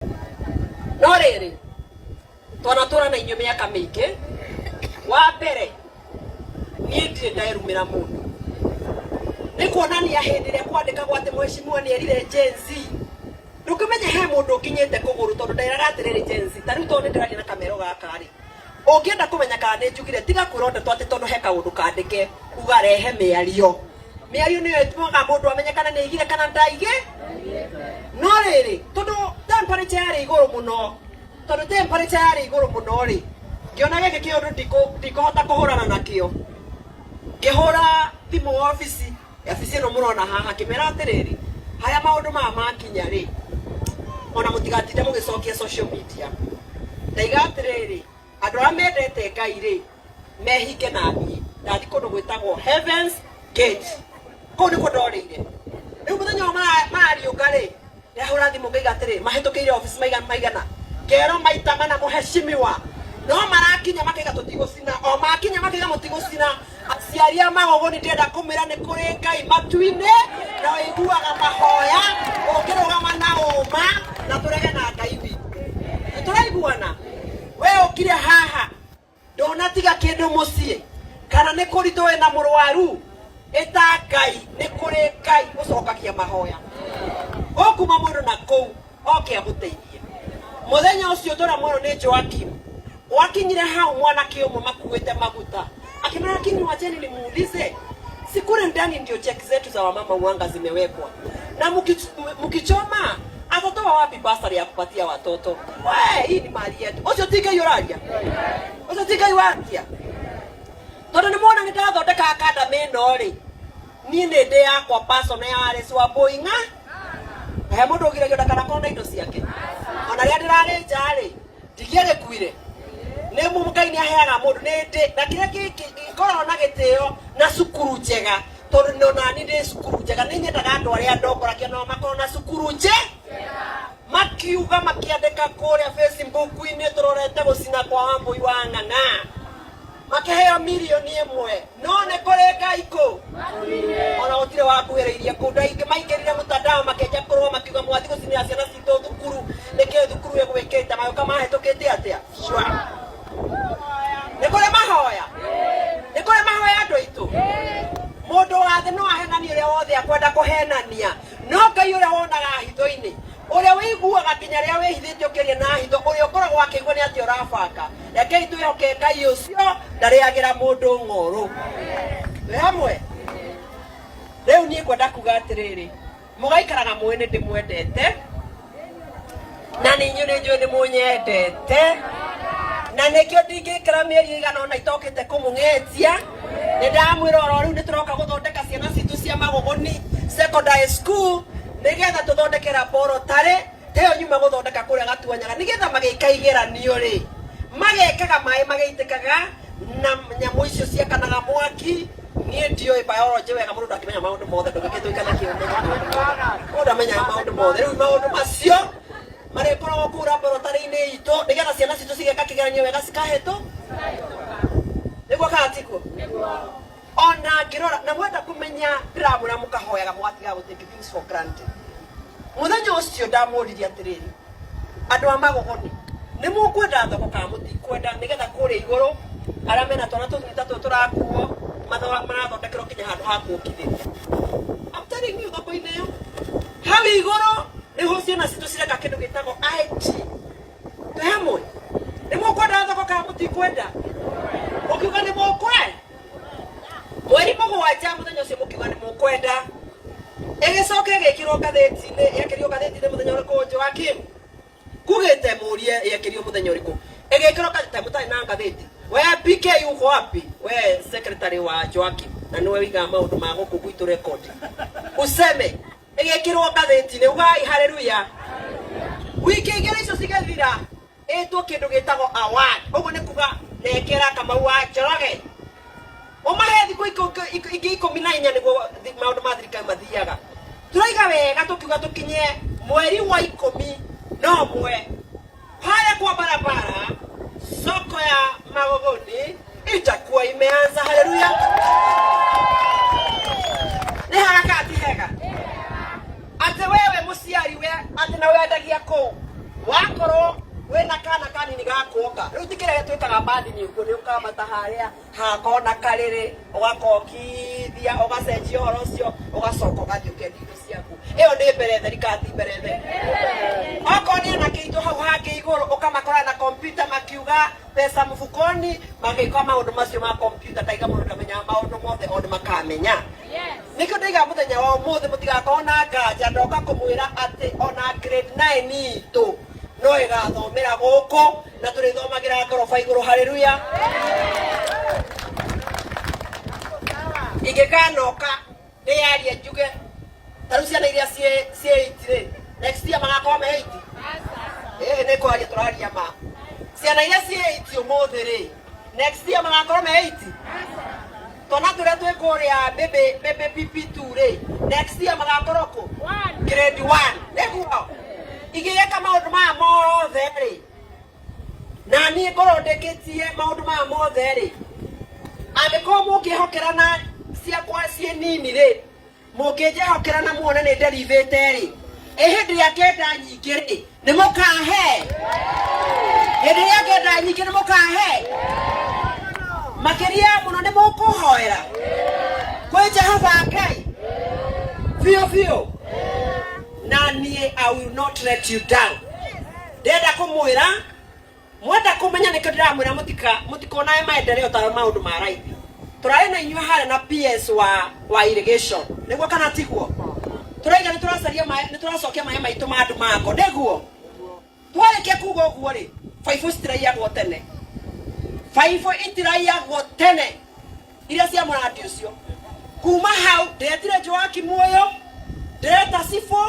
No rĩrĩ, twanatũra na inyuĩ mĩaka mĩingĩ. Wa mbere, niĩ ndirĩ nderumĩra mũndũ. Nĩ kuonania hĩndĩ ĩrĩa kwandĩkagwo atĩ mheshimiwa nĩ erire Gen Z, ndũngĩmenya he mũndũ ũkinyĩte kũgũrũ tondũ nderaga atĩrĩrĩ Gen Z, ta rĩu tondũ nĩ ndĩraria na kamero gaka rĩ, ũngĩenda kũmenya kana nĩ njugire, tiga kwĩrwo ndeto atĩ tondũ he kaũndũ kandĩke, uga rehe mĩario. Mĩario nĩyo ĩtũmaga mũndũ amenye kana nĩ aigire kana ndaige. No rĩrĩ, tondũ temperature yarĩ igũrũ mũno, tondũ temperature yarĩ igũrũ mũno rĩ, ngĩona gĩkĩ kĩũndũ ndikũhota kũhũrana nakĩo. Ngĩhũra thimũ obici, obici ĩno mũrona haha, ngĩmera atĩrĩrĩ, harĩa maũndũ maya makinya rĩ, ona mũtigatinde mũgĩcokia social media. Ndaiga atĩrĩrĩ, andũ arĩa mendete Ngai rĩ, mehinge na niĩ. Ndathiĩ kũndũ gwĩtagwo Heavens Gate. Kũu nĩkuo ndorĩire. Rĩu mũthenya ũyũ marariũnga rĩ, ndahũra thimũ ngaiga atĩrĩ, mahĩtũkĩire obici maigana, ngerwo maita mana mũheshimiwa, no marakinya makaiga tũtigũcina, o makinya makaiga mũtigũcina. Aciari a Magogoni ndĩrenda kũmwĩra nĩ kũrĩ Ngai matu-inĩ na ũiguaga mahoya, ũngĩrũgama na ũma na tũrege na Ngai witũ. Nĩ tũraiguana? We ũkire haha ndũnatiga kĩndũ mũciĩ kana nĩ kũritũ wĩna mũrwaru, ĩta Ngai, nĩ kũrĩ Ngai ũcokagia mahoya. Ũkuma mũndũ na kũu oke agũteithie. Mũthenya ũcio tũramwĩrwo nĩ Joakim, gwakinyire hau mwanake ũmwe makuĩte maguta akĩmera, lakini wacheni nimuulize, si kule ndani ndio cheki zetu za wamama uanga zimewekwa, na mkichoma atatoa wapi basari ya kupatia watoto? We, hii ni mali yetu. Ũcio ti Ngai ũraria, ũcio ti Ngai waria, tondũ nĩ mwona nĩ ndathondeka academy ĩno rĩ, niĩ nĩ ndĩ yakwa personal ya Alice Wambui ng'a he mũndũ ũgiragio ndakanakorwo na indo ciake. Ona rĩrĩa ndĩrarĩ nja rĩ, ndingĩagĩkuire nĩ Ngai nĩ aheaga mũndũ. Nĩ ndĩ na kĩrĩa ngĩkoragwo na gĩtĩo na cukuru njega, tondũ nona ni ndĩ cukuru njega. Nĩ nyendaga andũ arĩa ndongoragia nao makorwo na cukuru nje. Makiuga makĩandĩka kũrĩa Facebook-inĩ tũrorete gũcina kwa Wambui wa Ng'ang'a, makĩheo mirioni 1, no nĩ kũrĩ Ngai kũ ona gũtirĩ wakuhĩrĩirie kũndũ. Aingĩ maingĩrire mtandao makĩanjia kũrũa, makiuga mwathi gũcinĩra ciana citũ thukuru nĩkĩ, thukuru ĩgwĩkĩte magĩũka mahĩtũkĩte atĩa. Cua. Nĩ kũrĩ mahoya, nĩ kũrĩ mahoya andũ aitũ. Mũndũ wa thĩ no ahenanie ũrĩa wothe akwenda kũhenania, no Ngai ũrĩa wonaga hitho-inĩ, ũrĩa wĩiguaga nginya rĩrĩa wĩhithĩte ũkĩaria na hitho, ũrĩa ũkoragwo akĩigua nĩ atĩa ũrabanga. Rekei twĩhoke Ngai ũcio ndarĩagĩra mũndũ ng'orũ. Twĩ hamwe rĩu. Niĩ ngwenda kuga atĩrĩrĩ, mũgaikaraga mũĩ nĩ ndĩmwendete, na nĩ inyuĩ nĩ njũĩ nĩ mũnyendete, na nĩkĩo ndingĩikara mĩeri ĩigana ũna itokĩte kũmũng'etia. Nĩ ndamwĩra oro rĩu nĩ tũroka gũthondeka ciana citũ cia Magogoni Secondary School, nĩgetha tũthondeke laboratory ta ĩyo nyuma gũthondeka kũrĩa Gatuanyaga, nĩgetha magĩka igeranio rĩ, magekaga maĩ magĩitĩkaga na nyamũ icio ciakanaga mwaki. Niĩ ndioĩ biology wega, mũndũ ndangĩmenya maũndũ mothe, ndũngĩgĩtuĩka na kĩũmenyo maũndũ mothe, mũndũ amenyaga maũndũ mothe. Rĩu maũndũ macio marĩkoragwo kũu laboratory-inĩ itũ, nĩgetha ciana citũ cigeka kĩgeranio wega cikahĩtũ. Nĩguo kana tiguo? Ona ngĩrora na mwenda kũmenya, ndĩramwĩra mũkahoyaga mũgatiga gũ take things for granted. Mũthenya ũcio ndamũririe atĩrĩrĩ, andũ a Magogoni, nĩ mũkwenda thoko kana mũtikwenda, nĩgetha kũrĩa igũrũ arĩa mena twana tũnini ta tũtũ tũrakuo marathondekerwo nginya handũ ha kuongithĩria? I'm telling you, thoko-inĩ ĩyo hau igũrũ nĩho ciana citũ cireka kĩndũ gĩtagwo IT. Twĩ hamwe? Nĩ mũkwenda thoko kana mũtikwenda? Mũkiuga nĩ mũkwe mweri 7, mũthenya ũcio mũkiuga nĩ mũkwenda, ĩgĩcoka ĩgĩkĩrwo ngathĩti-inĩ. Yekĩrirwo ngathĩti-inĩ mũthenya ũrĩkũ, Joakim? Kugĩte mũrie yekĩrirwo mũthenya ũrĩkũ ĩgĩkĩrwo ngathĩti? Mũtarĩ na ngathĩti. We PK, uko wapi we? Secretary wa Joakim, na nĩwe ũigaga maũndũ ma gũkũ gwitũ record, useme ĩgĩkĩrwo ngathĩti-inĩ. Ugai haleluya. Wiki 2 icio cigĩthira, ĩtwo kĩndũ gĩtagwo award. Ũguo nĩ kuga nengera Kamau wa Njoroge, ũmahe thikũ ingĩ 14 nĩguo maũndũ ma thirikari mathiaga. Tũraiga wega tũkiuga tũkinye mweri wa 11 pale kwa barabara, soko ya Magogoni itakuwa imeanza. Haleluya! Nĩ hega kana ti hega? Atĩ wewe mũciari we atĩ na wendagia kũu. Wakorwo wĩna kana kanini ga kuonga, rĩu ti kĩrĩa gĩtwĩkaga mbathi-inĩ ũguo, nĩ ũkambata harĩa hakona karĩrĩ, ũgakokithia, ũgacenjia ũhoro ũcio, ũgacoka ũgathiĩ ũkendia indo ciaku. Ĩyo nĩ mbere theri kana ti mbere theri? Okorwo nĩ anake aitũ hau hangĩ igũrũ, ũkamakora na kompyuta makiuga pesa mfukoni, magĩka maũndũ macio ma kompyuta. Ndaiga mũndũ ndamenyaga maũndũ mothe, o nĩ makamenya. Nĩkĩo ndaiga mũthenya wa ũmũthĩ mũtigakorwo na nganja, ndoka kũmwĩra atĩ ona grade 9 itũ no ĩgathomera gũkũ na tũrĩthomagĩra ngoroba igũrũ. Haleluya! Ingĩkanoka ndĩyarie njuge ta rĩu ciana iria ciĩ 8 rĩ, next year magakorwo me 8. Ĩhĩ, nĩ kwaria tũraria ma. Ciana iria ciĩ 8 ũmũthĩ rĩ, next year magakorwo me 8. Twana tũrĩa twĩ kũrĩa baby PP2 rĩ, next year magakorwo kũ? Grade 1. Nĩguo ingĩgĩka maũndũ maya mothe rĩ, na niĩ ngorwo ndĩkĩtie maũndũ maya mothe rĩ, angĩkorwo mũngĩhokera na ciakwa ciĩ nini rĩ, mũngĩnjĩhokera na muone nĩ nderivĩte rĩ, ĩ hĩndĩ ĩrĩa ngenda nyingĩ rĩ, nĩ mũkahe? Hĩndĩ ĩrĩa ngenda nyingĩ nĩ mũkahe makĩria mũno? Nĩ mũkũhoera kwĩ Jehova Ngai biũ biũ, na niĩ I will not let you down. Ndĩrenda kũmwĩra, mwenda kũmenya nĩkĩo ndĩramwĩra mũtikonae maendeleo ta maũndũ ma raithi. Tũrarĩ na inyuĩ harĩa na PS wa irrigation, nĩguo kana tiguo? Tũraiga nĩ tũracaria maĩ, nĩ tũracokia maĩ maitũ ma andũ mako, nĩguo twarĩkia kuga ũguo rĩ, baibũ citiraiyagwo tene, baibũ itiraiyagwo tene iria cia mũrandi ũcio. Kuma hau ndĩretire Joaki muoyo, ndĩreta cibũ,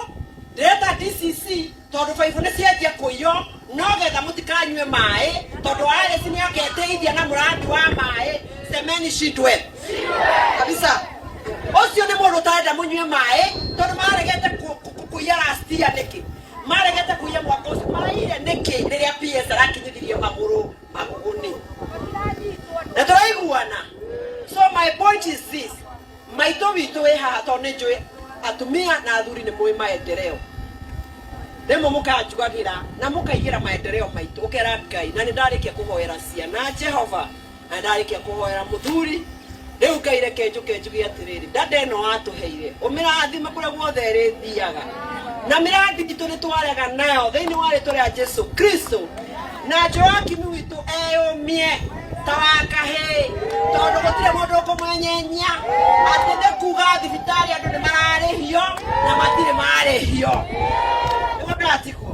ndĩreta DCC, tondũ baibũ nĩ cianjia kũiywo, no getha mũtikanyue maĩ, tondũ Alice nĩ aketeithia na mũrandi wa maĩ. Semeni shindwe kabisa, ũcio nĩ mũndũ ũtarenda mũnyue maĩ, tondũ maregete kũiya last year. Nĩkĩ maregete kũiya mwaka ũcio? Maraiyire nĩkĩ rĩrĩa PS arakinyithirie magũrũ magũgũni? Na tũraiguana. So my point is this: maitũ witũ wĩ haha, tondũ nĩ njũĩ atumia na athuri nĩ mũĩ maendeleo, rĩmwe mũkanjugagĩra na mũkaigĩra maendeleo maitũ, ũkera Ngai, na nĩ ndarĩkia kũhoera ciana Jehova, na nĩ ndarĩkia kũhoera mũthuri, rĩu Ngai reke njũke njuge atĩrĩrĩ, ndanda ĩno watũheire ũmĩrathime kũrĩa guothe ĩrĩthiaga, na mĩrandi itũ nĩ twarega nayo thĩinĩ wa rĩtwa rĩa Jesu Kristo, na Joakimu witũ eyũmie ta wa kahĩĩ, tondũ gũtirĩ mũndũ ũkũmwenyenya atĩ nĩ kuga thibitarĩ andũ nĩ mararĩhio na matirĩ marĩhio. Nĩguo ndĩratigwo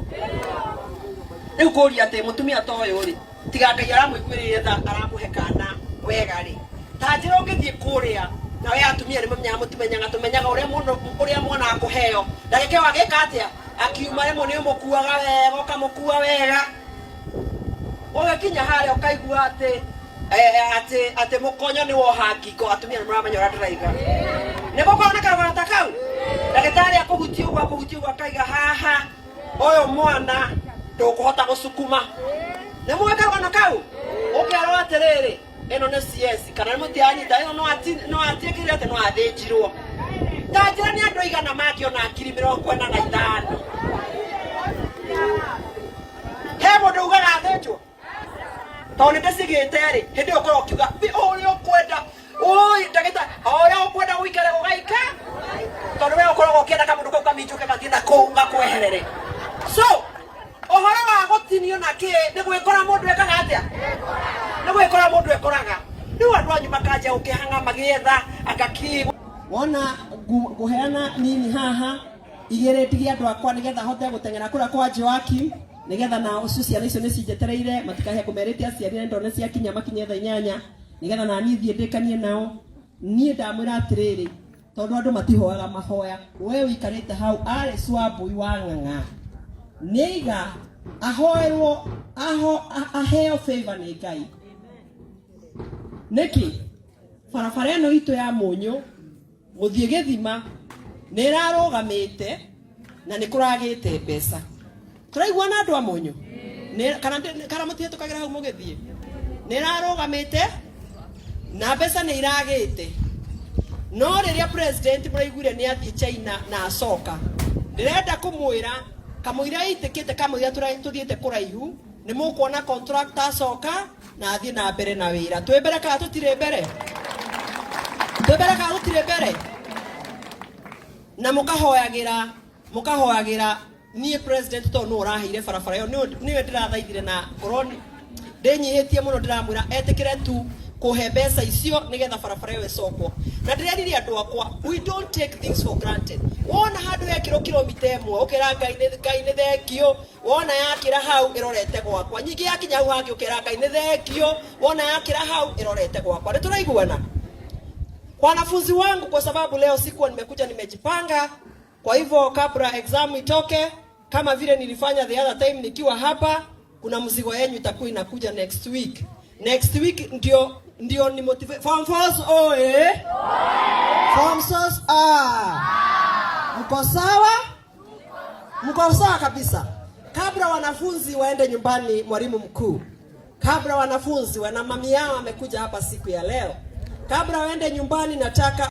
rĩu kũria atĩ mũtumia ta ũyũ rĩ, tiga Ngai aramũiguĩrĩire tha, aramũhe kana wega rĩ, ta njĩra ũngĩthiĩ kũrĩa na we. Atumia nĩ mamenyaga, mũtimenyaga, tũmenyaga ũrĩa mũndũ ũrĩa mwana akũheo ndagĩka ĩyo agĩka atĩa akiuma. Rĩmwe nĩ ũmũkuaga wega, ũkamũkua wega, ũgĩkinya harĩa ũkaigua atĩ atĩ mũkonyo nĩ woha ngingo. Atumia nĩ mũramenya ũrĩa ndĩraiga. Nĩ gũkorwo na karũgano ta kau, ndagĩtarĩ akũhutia ũguo, akũhutia ũguo, akaiga haha, ũyũ mwana ndũkũhota gũcukuma. Nĩ mũĩ karũgano kau? Ũkerwo atĩrĩrĩ, ĩno nĩ CS kana nĩ mũtianyita ĩyo, no atiĩkĩrire atĩ no athĩnjirwo. Ta njĩra nĩ andũ aigana mangĩona 45,000? He mũndũ ugaga athĩnjwo? Tondũ nĩ ndĩcigĩte rĩ, hĩndĩ ĩyo ũkorwo ũkiuga ũrĩa ũkwenda, oi ndagĩtarĩ, o ũrĩa ũkwenda gũikare gũgaika, tondũ we ũkoragwo ũkĩenda kamũndũ kau kaminjũke gathiĩ na kũu gakweherere. So ũhoro wa gũtinio na kĩ, nĩ gwĩkora mũndũ ekaga atĩa? Nĩ gwĩkora mũndũ ekoraga. Rĩu andũ anyu makanjia gũkĩhang'a magĩetha angaki. Wona ngũheana nini haha igĩrĩ, ndige andũ akwa nĩgetha hote gũteng'era kũrĩa kwa Joakim, nĩgetha na ũcio ciana icio nĩ cinjetereire, matikahe ngũmerĩte aciari na ndone ciakinya makinye thaa 8, nĩgetha na niĩ thiĩ ndĩkanie nao. Niĩ ndamwĩra atĩrĩrĩ, tondũ andũ matihoyaga mahoya, we ũikarĩte hau arĩ Wambui wa Ng'ang'a nĩiga ahoerwo aheo favor nĩ Ngai. Nĩkĩ barabara ĩno itũ ya Mũnyũ gũthiĩ gĩthima nĩ ĩrarũgamĩte na nĩ kũragĩte mbeca? Tũraiguana andũ a Mũnyũ? Kana mũtihetũkagĩra hau mũgĩthiĩ? Nĩ ĩrarũgamĩte na mbeca nĩ iragĩte, no rĩrĩa president mũraiguire nĩ athiĩ China na acoka, ndĩrenda kũmwĩra Kamũira ĩitĩkĩte, kamũira tũthiĩte kũraihu, nĩ mũkuona contractor acoka na athiĩ na mbere na wĩra. Twĩ mbere kana tũtirĩ mbere? Twĩ mbere kana tũtirĩ mbere? Na mũkahoyagĩra, mũkahoyagĩra niĩ president, tondũ nĩwe ũraheire barabara ĩyo, nĩwe ndĩrathaithire na ngoro ndĩnyihĩtie mũno, ndĩramwĩra etĩkĩre tu kũhe mbeca icio nĩgetha barabara ĩyo ĩcokwo. Na ndĩrerire andũ akwa, we don't take things for granted. Wona handũ hekĩrwo kilomita 1, ũkera Ngai nĩ, Ngai nĩ thengio. Wona yakĩra hau ĩrorete gwakwa, nyingĩ yakinya hau hangĩ ũkera Ngai nĩ thengio. Wona yakĩra hau ĩrorete gwakwa. Nĩ tũraiguana, wanafunzi wangu? Kwa sababu leo sikuwa nimekuja nimejipanga, kwa hivyo kabla exam itoke, kama vile nilifanya the other time nikiwa hapa, kuna mzigo yenyu itakuwa inakuja next week. Next week ndio ni motivate. Form fours oe! Form fours, ah, mko sawa? Mko sawa kabisa. Kabla wanafunzi waende nyumbani, mwalimu mkuu, kabla wanafunzi wana mami yao amekuja hapa siku ya leo, kabla waende nyumbani, nataka